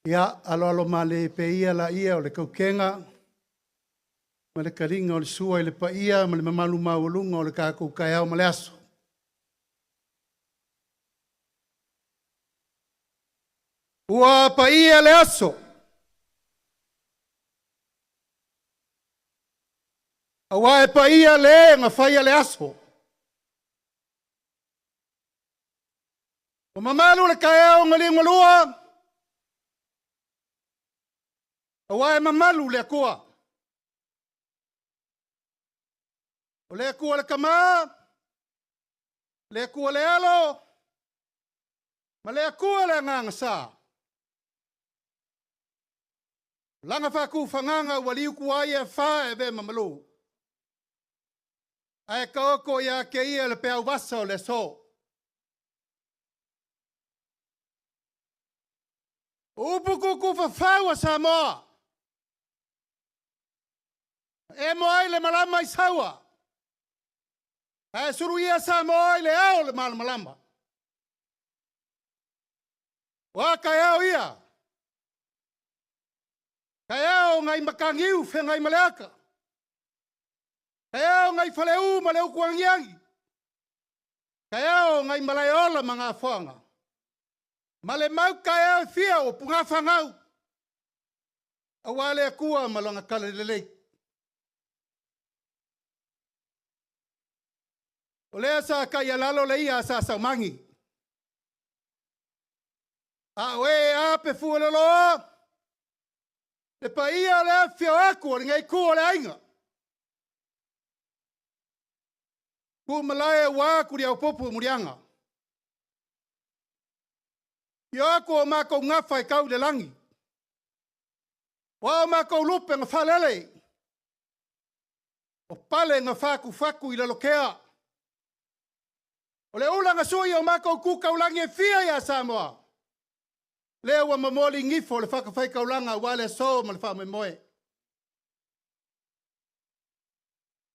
Ia, aloalo malie pea ia laia o le tautega ma le taliga o le sua i le paia ma le mamalu maualuga o le tatou taeao ma le aso. Ua paia le aso, aua e paia le na faia le aso. Ua mamalu le taeao na liugalua aua e mamalu le Atua. O le Atua le Tama, le Atua le Alo ma le Atua le Agaga Sa. O lana faatufagaga ua liutua ai afa e avea ma malu, ae taoto ia te ia le peauvasa o le aso. O upu tuutuufafau a Samoa, e emo ai le malama i Saua, ae suluia Samoa i le ao o le malamalama. O a taeao ia? Taeao nai Mataniu Feagaimaleata, taeao nai Faleu ma le Utuagiagi, taeao nai Malaeola ma Gafoaga, ma le mau taeao e fia ua punafanau, aua le Atua ma Lana Talalelei. O lea sa taialalo le ia a Sa Saumani, a o ee a pe fueloloa le paia o le afifio atu o lenei itu o le aiga. Tu malae aua Tuliaupupu o Muliaga. Afio atu o matou gafa e tau i le lagi, aua o matou lupe na faalele, o pale na fatufatu i lalotea, o le ula na sui o matou tu taulagi e fia ia Samoa, lea ua momoli nifo o le fatafaitaulaga aua le aso ma le faamoemoe.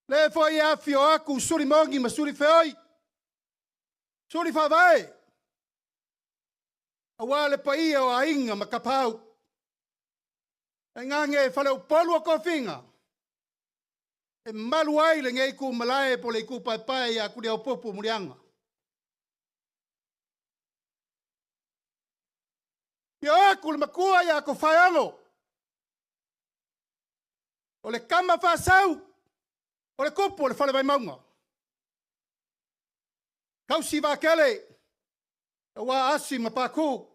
O lea foi e afifio atu Suli moni ma suli feoi, suli faavae, aua le paia o Aiga ma Tapaau, tainane faleupolu o tofiga e malu ai lenei itumalae po o le itupaepae ia Tuliaupupu o Muliaga. Afio atu le Matua ia Tofaeono, o le tama faa-Sau o le tupu o le Fale Vaimauga, tausi vaatele aua Asi ma Patu.